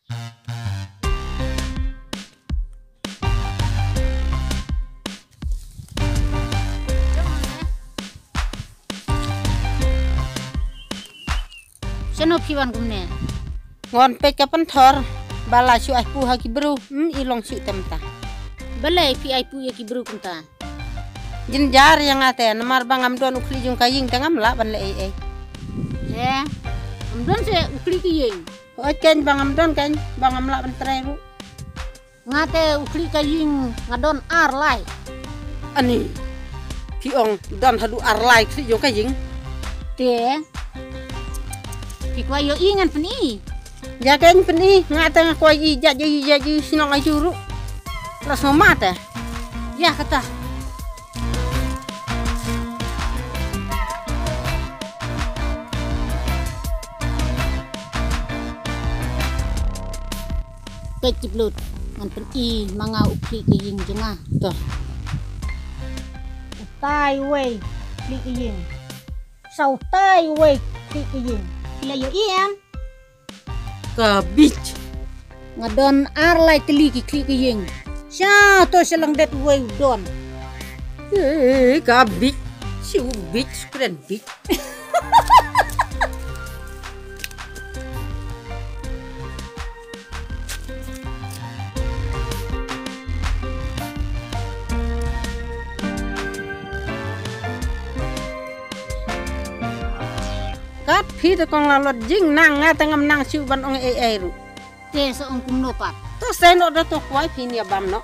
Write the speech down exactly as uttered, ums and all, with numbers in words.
Shano phi wan kumne? Ngan peit ka pynthor ba la shu ai pu ha ki bru, hmm, i long shu tem ta. Balei phi ai pu ïa ki bru kumta? Jynjar ïa nga te, namar ba ngam don u khlieh jong ka ïing te ngam lah ban leh ei ei. He, ngam don se u khlieh ka ïing. Hooid kein ba ngam don kein, ba ngam lah ban trei ruh. Nga te u khlieh ka ïing nga don ar lai. Ani, phi ong don haduh ar lai khlieh jong ka ïing. Te. Phi kwah ïohi ngan pyni. Ïa kein pyni, nga te nga kwah i jait i jait i shnong aïu ruh. La sngewmat te. Ïa kata. Peit ki blut, ngan pyni ma nga u khlieh ka ïing jong nga. To. Utai uwei khlieh ka ïing. Sa utai uwei khlieh ka ïing. Phi la ïohi em? Ka bit. Nga don ar lai tylli ki khlieh ka ïing. Sha to sha lang det uwei u don. Eh, ka bit. Shu bit, kren bit. Kat phi te kong la lot jingnang, nga te ngam nang shuh ban ong ei ei ruh. Te sa ong kumno pat? To sei noh da, to kwai phi nia bam noh.